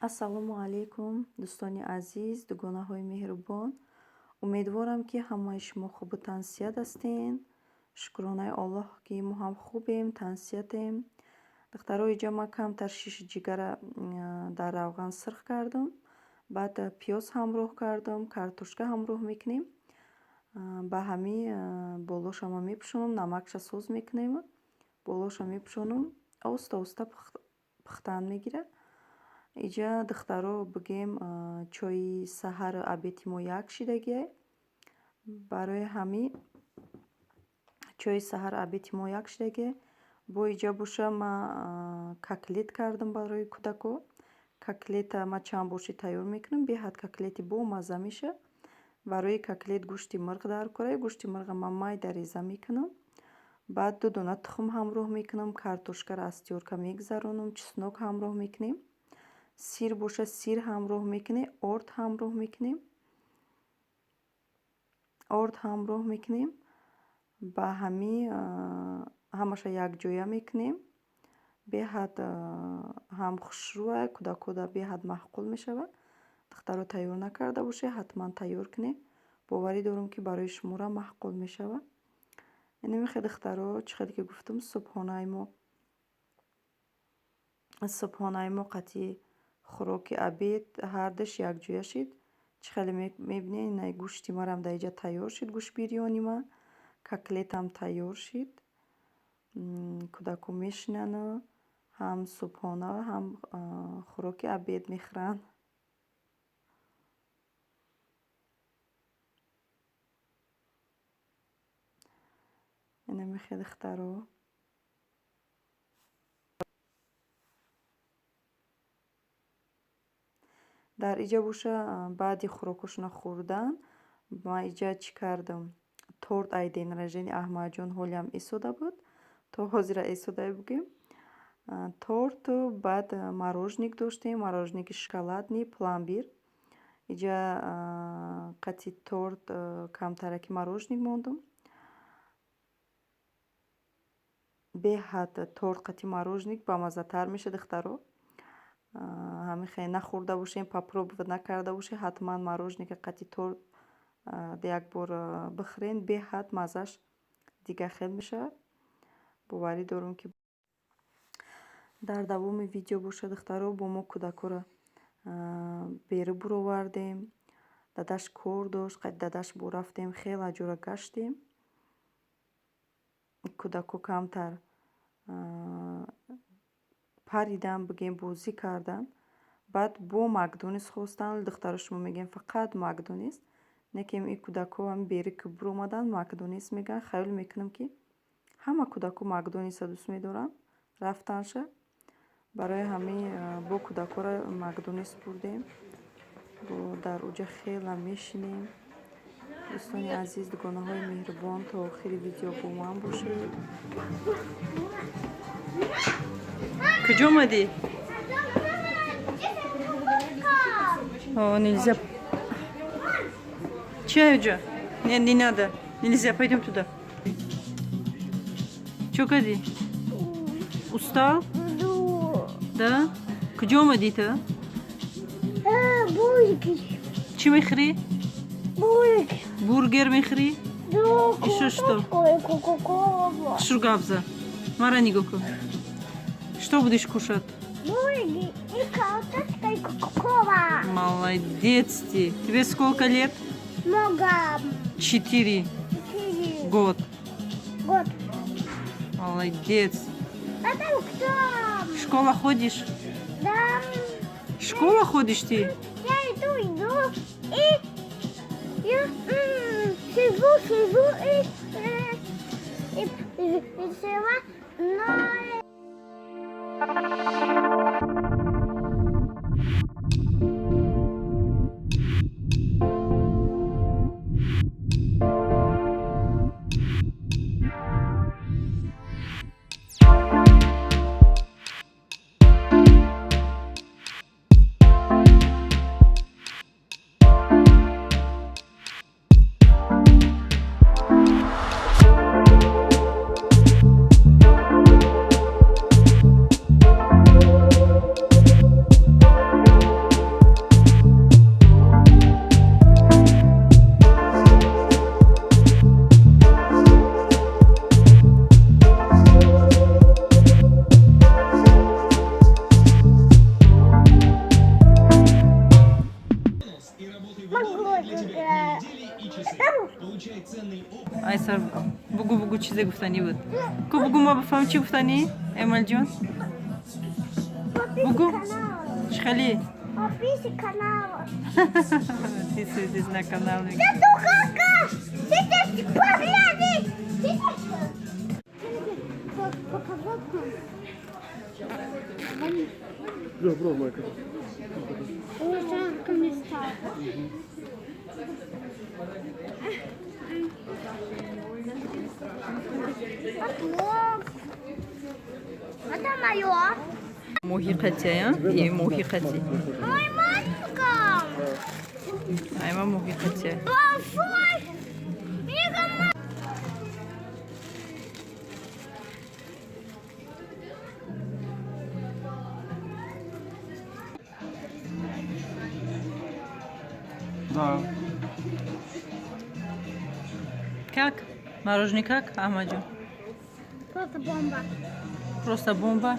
Ассалому алайкум, дӯстони азиз, дугонаҳои меҳрубон. Умедворам, ки ҳамаи шумо хубу тансиҳат ҳастен. Шукронаи Оллоҳ, ки мо ҳам хубем, тансиҳатем. Духтаро, иҷа ман камтар шиши ҷигара дар равған сирх кардам. Баъд пиёз ҳамроҳ кардам, картошка ҳамроҳ мекунем. Ба ҳамин болоша ман мепӯшонам, намакша соз мекунем. Болоша мепӯшонам, оста оста пухтан мегирад. Иҷа, духтаро, бигем, чои саҳару обеди мо як шидагиай. Барои ҳамин чои саҳару обеди мо як шидагиай. Бо иҷа боша ман котлет кардам барои кӯдако. Котлета ман чанд борши тайёр мекунам, беҳад котлети бомазза мешавад. Барои котлет гӯшти мирғ дар кора. Гӯшти мирға ман майда реза мекунам. Баъд ду дона тухм ҳамроҳ мекунам, картошкаро аз тёрка мегузаронам, чеснок ҳамроҳ мекунем. Сир боша, сир ҳамроҳ мекунем, орд ҳамроҳ мекунем. Орд ҳамроҳ мекунем. Ба ҳамин ҳамаша якҷоя мекунем. Беҳад ҳам хушрӯа, кӯдакода беҳад маъқул мешавад. Духтаро, тайёр накарда бошед, ҳатман тайёр кунед. Боварӣ дорам, ки барои шуморо маъқул мешавад. Инамихе, духтаро, чӣ хеле ки гуфтам, субҳонаи мо қатъи хӯроки обед ҳардуш якҷоя шид. Чӣ хеле мебинед, ина гӯшти марам дар иҷа тайёр шуд, гӯшти бирёни ма, котлетам тайёр шид. Кӯдако мешинану ҳам субҳона, ҳам хӯроки обед мехӯранд. Инамихе, духтаро. Дар иҷа боша, баъди хӯрокҳошона хӯрдан, ман иҷа чӣ кардам? Торт ай день рождения Аҳмадҷон ҳолиам истода буд. То ҳозира истода, бигӯем. Торту баъд мороженое доштем, мороженое шоколадный, пломбир. Иҷа қатъи торт камтараки мороженое мондум. Беҳад торт қатъи мороженое бамаззатар мешавад, духтаро. Ҳамин хеле нахӯрда бошем, попробовать накарда бошед, ҳатман мороженое қатъи торт як бор бихӯрен, беҳад маззаш дигар хел мешавад. Боварӣ дорам, ки дар давоми видео бошад, духтаро, бо мо кӯдакҳоро берун буровардем. Дадаш кор дошт, қайди дадаш бо рафтем, хеле ҷора гаштем. Кӯдако камтар паридан, бигем, бозӣ кардан. Баъд бо Макдональдс хостанд. Духтаро, шумо мегӯем, фақат Макдональдс. Не ки ин кӯдакҳо ҳами берун ки буромаданд, Макдональдс мегӯянд. Хаёл мекунам, ки ҳама кӯдакҳо Макдональдсро дӯст медоранд рафтанша. Барои ҳамин бо кӯдакҳоро Макдональдс бурдем. Бо дар уҷа хела мешинем. Дӯстони азиз, дугонаҳои меҳрубон, то охири видео бо ман бошед. Куҷо омадӣ? О, нельзя. Чай уҷа? Не, не надо. Нельзя, пойдем туда. Чё кардӣ? Устал? Да? Куҷо омадӣ-та? Бургер. Чӣ мехӯрӣ? Бургер. Бургер мехӯрӣ? Ещё что? Кока-кола. Хушрӯ гап за. Мара нигоҳ кун. Что будешь кушать? Бургер и картошка и кока-кола. Молодец ты. Тебе сколько лет? Много. 4. 4. Год. Год. Молодец. А там кто? В школу ходишь? Да. В школу ходишь ты? Я иду, иду и я сижу, сижу и села, но Айсар, бугу, бугу, чизе гуфтанӣ буд. Ку, бугу, ма бифаҳм, чӣ гуфтанӣ, Эмалҷон? Бугу. Чӣ хеле? Подписчик канала. Подписывайтесь на канал. Да духовка! Сейчас поглядит! Сейчас! Показать нам. Бро, бро, Майка. Ой, жарко мне стало. Потом. Это мое. Моҳи қатия, и моҳи қати. Мой маленький. Айма моҳи қатия. Большой. Мега. Да. Как? Мороженое как, Аҳмадҷон? Просто бомба. Просто бомба.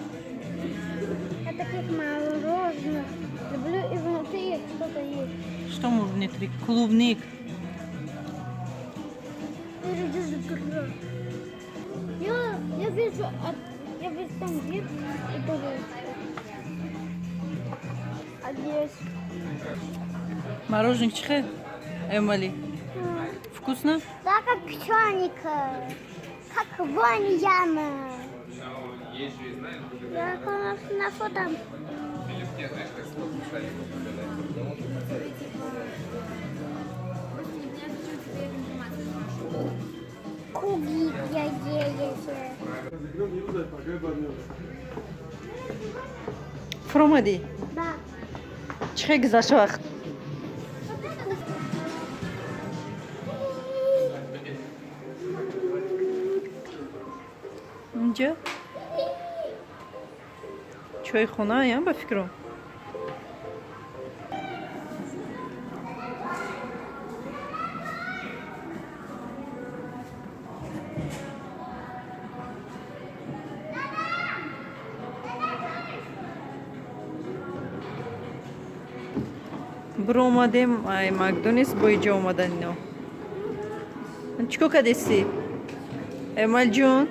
Я таких мороженых люблю, и внутри что-то есть. Что внутри? Клубник. Я вижу там вид и тоже. А здесь? Мороженое чӣ хел, Эмали? Вкусно? Да, как чайник, как ваньяна. Я, конечно, на фото. Круги я есть. Фуромадӣ? Да. Чӣ хел гузашт вақт? Вот это. Инҷа чойхона ям, ба фикрам. Биромадем ай Макдональдс, бо иҷо омадан ино. Чӣ кор кардеси, Эмалҷон?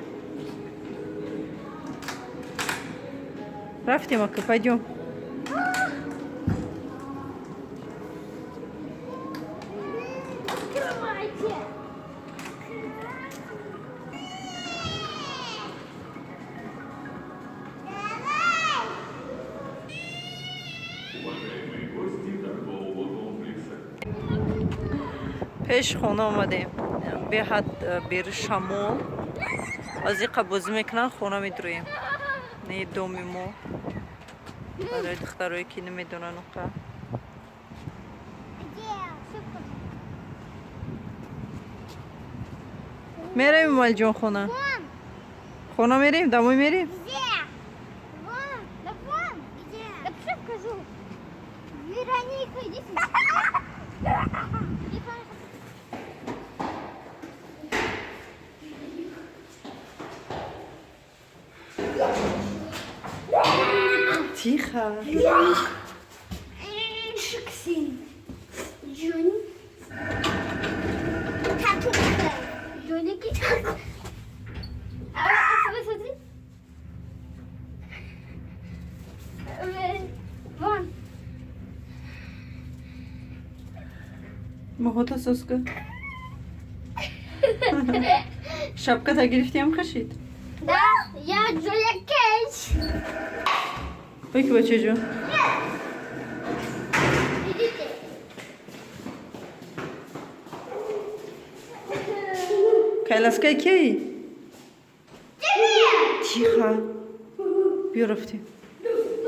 Рафтем, ака, пойдём. Открывайте. Уважаемые гости торгового комплекса. Пеш хона омадем, беҳад бери шамол аз иқа бозӣ мекунанд, хона медроем. Не доми мо, барои духтарое ки намедонанд оқа. Где? Всё. Меравем, Эмалҷон, хона? Вон. Хона мерем, домой мерем. Где? Вон. Да вон. Где? Да пошел покажу. Вероника, иди сюда. Иди сюда. Тихо. Шиксин. Джонни. Тату. Джонни. А, смотри. Вон. Моҳота соска шапката гирифтиам, хашид. Да, я Джулия Кейдж. Ой, бачаҷон. Идите. Коляскаи кей? Тихо, биё, рафтем.